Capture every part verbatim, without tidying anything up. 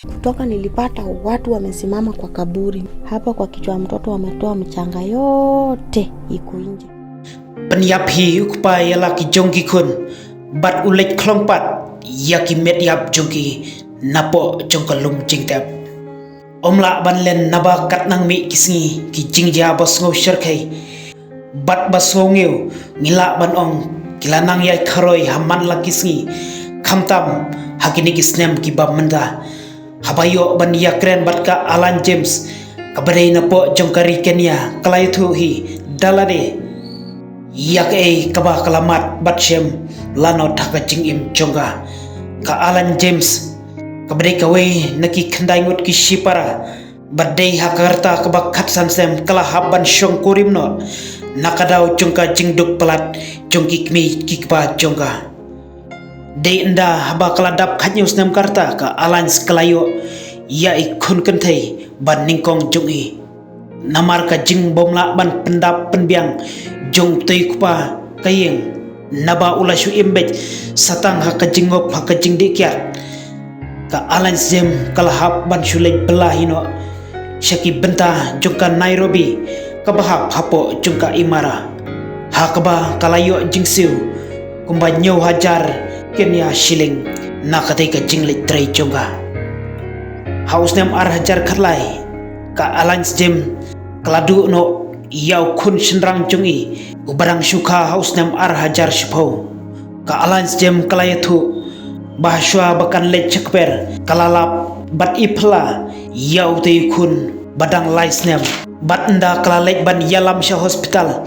Kutoka nilipata watu wamesimama kwa kaburi. Hapa kwa kichwa ya mtoto wametoa mchanga yote iko nje. Pynïap hi u kpa ïa la ki jong ki khun bad u leit khlong pat ïa ki met ïap jong ki napoh jong ka lum jingtep. Ym lah ban len naba kat nang mih ki sngi ki jingjia ba sngew shyrkhei bad ba sngew ngi lah ban ong ki la nang ïai kharoi ha man la ki sngi, khamtam ha kine ki snem kiba mynta. Haba ïoh ban ïakren bad ka Alan James, kaba dei napoh jong ka ri Kenya, ka la ïathuh hi da lade ïa kaei kaba ka la mad bad shem lanot ha ka jingim jong ka. Ka Alan James, kaba dei kawei na ki khyndai ngut ki shipara ba dei ha ka rta kaba khatsan snem, ka la hap ban shongkurim noh na ka daw jong ka jingduk palat jong ki kmie ki kpa jong ka. Dei ynda haba ka la dap khathynñiew snem ka rta, ka Alan ka la ïoh ïa i khun kynthei ba nyngkong jong i. Namar ka jingbymlah ban pyndap pynbiang jong utei u kpa ka ïing, naba u la shu im beit sa tang ha ka jingngup ha ka jingdih kiad, ka Alan James ka la hap ban shu leit bylla hi noh sha ki bynta jong ka Nairobi kaba hap hapoh jong ka Imara, ha kaba ka la ïoh jingsiew kumba hynñiew hajar Kenya shilling na katei ka jingleit trei jong ka. Ha u snem ar hajar khatlai, ka Alan James ka la duh noh ïa u khun shynrang jong i uba dang shu kha ha u snem ar hajar shiphew. Ka Alan James ka la ïathuh ba shuwa ba kan leit sha kper, ka la lap bad i phylla ïa utei u khun ba dang lai snem. Bad ynda ka la leit ban ïalam sha hospital,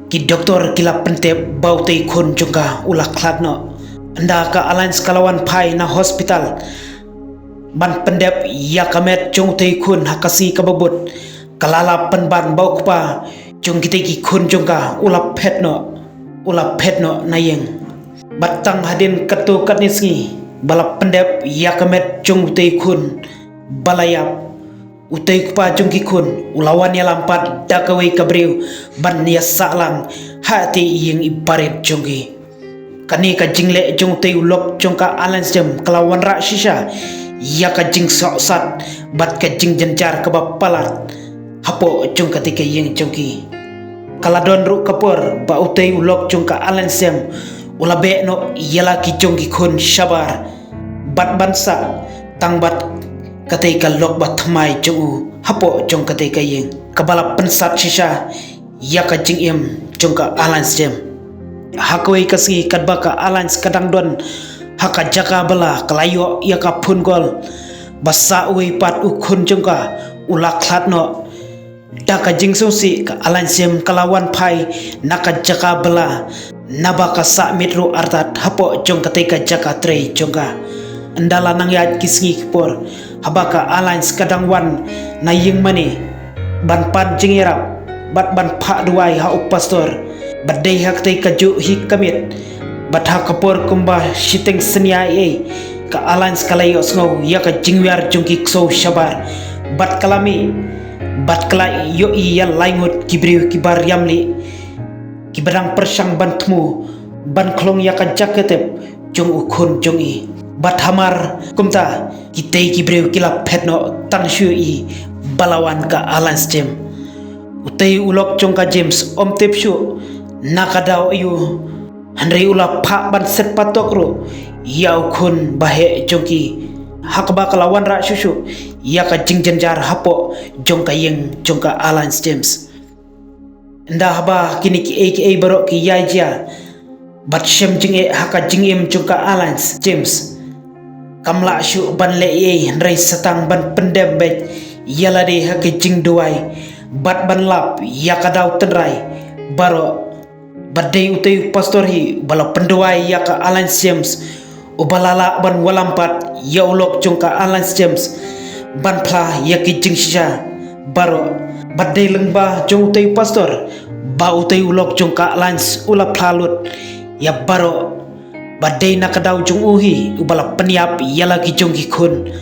ki doktor ki la pyntip ba utei u khun jong ka u la khlad noh. Ynda ka Alan ka la wan phai na hospital ban pyndep ïa ka met jong utei u khun ha ka sngi kaba bud, ka la lap pynban ba u kpa jong kitei ki khun jong ka u la phet noh, u la phet noh na ïing. Bad tang hadien katto katne sngi ba la pyndep ïa ka met jong utei u khun ba la ïap, utei u kpa jong ki khun u la wan ïalam pat da kawei ka briew ban ïasah lang ha katei ïing i barit jong ki. Kane ka jingleh jong utei u lok jong ka Alan James ka la wanrah shisha ïa ka jingsohsat bad ka jingjynjar kaba palat hapoh jong katei ka ïing jong ki. Ka la don ruh ka por ba utei u lok jong ka Alan James u la beh noh ïa la ki jong ki khun shabar bad ban sah tang bad katei ka lok ba thymmai jong u hapoh jong katei ka ïing, kaba la pynsat shisha ïa ka jingim jong ka Alan James. Ha kawei ka sngi katba ka Alan ka dang don ha ka jaka bylla, ka la ïoh ïa ka phone call ba sa uwei pat u khun jong ka u la khlad noh. Da ka jingsngewsih, ka Alan James ka la wan phai na ka jaka bylla, naba ka sah miet ruh artat hapoh jong katei ka jaka trei jong ka. Ynda la nang ïaid ki sngi ki por, haba ka Alan ka dang wan na ïing mane ban pan jingïarap bad ban phah duwai ha u pastor, bad dei ha katei kajuh hi ka miet bad ha ka por kumba shiteng synñia ei, ka Alan ka la ïohsngew ïa ka jingwiar jong ki ksew shabar bad ka la mih bad ka la ïohi ïa lai ngut ki briew kiba riam lieh, kiba dang pyrshang ban thmu ban khlong ïa ka jaka tep jong u khun jong i. Bad hamar kumta, kitei ki briew ki la phet noh tang shu ïohi ba la wan ka Alan James. Utei u lok jong ka James um tip shuh na ka daw aïu, hynrei u la phah ban set patok ruh ïa u khun ba heh jong ki, ha kaba ka la wanrah shuh shuh ïa ka jingjynjar hapoh jong ka ïing jong ka Alan James. Ynda haba kine kiei kiei baroh ki ïai jia bad shem jingeh ha ka jingim jong ka Alan James, kam lah shuh ban leh ei ei hynrei sa tang ban pyndem beit ïa lade ha ka jingduwai bad ban lap ïa ka daw tynrai baroh. Bad dei utei u pastor hi uba la pynduwai ïa ka Alan James, uba la lah ban wallam pat ïa u lok jong ka Alan James ban phla ïa ki jingshisha baroh. Bad dei lyngba jong utei u pastor ba utei u lok jong ka Alan u la phla lut ïa baroh. Bad dei na ka daw jong u hi uba la pynïap ïa la ki jong ki khun.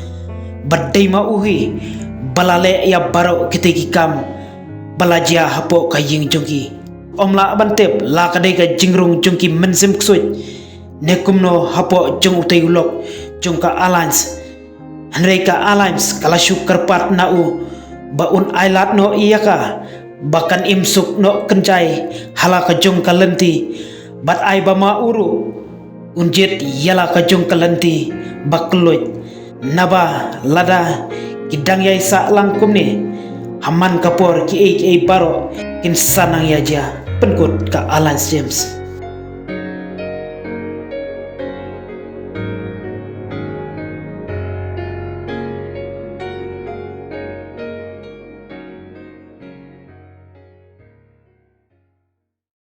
Bad dei ma u hi ba la leh ïa baroh kitei ki kam ba la jia hapoh ka ïing jong ki. Um lah ban tip la ka dei ka jingrung jong ki mynsiem ksuid ne kumno hapoh jong utei u lok jong ka Alan. Hynrei ka Alliance ka la shu kyrpad na u ba un ailad noh ïa ka ba kan im suk noh kynjai ha la ka jong ka lynti, bad ai ba ma u ruh un jied ïa la ka jong ka lynti ba kylluid. Naba lada ki dang ïai sah lang kumne, ha man ka por kiei kiei baroh kin sa nang ïa jia. Pynkut ka Alliance James.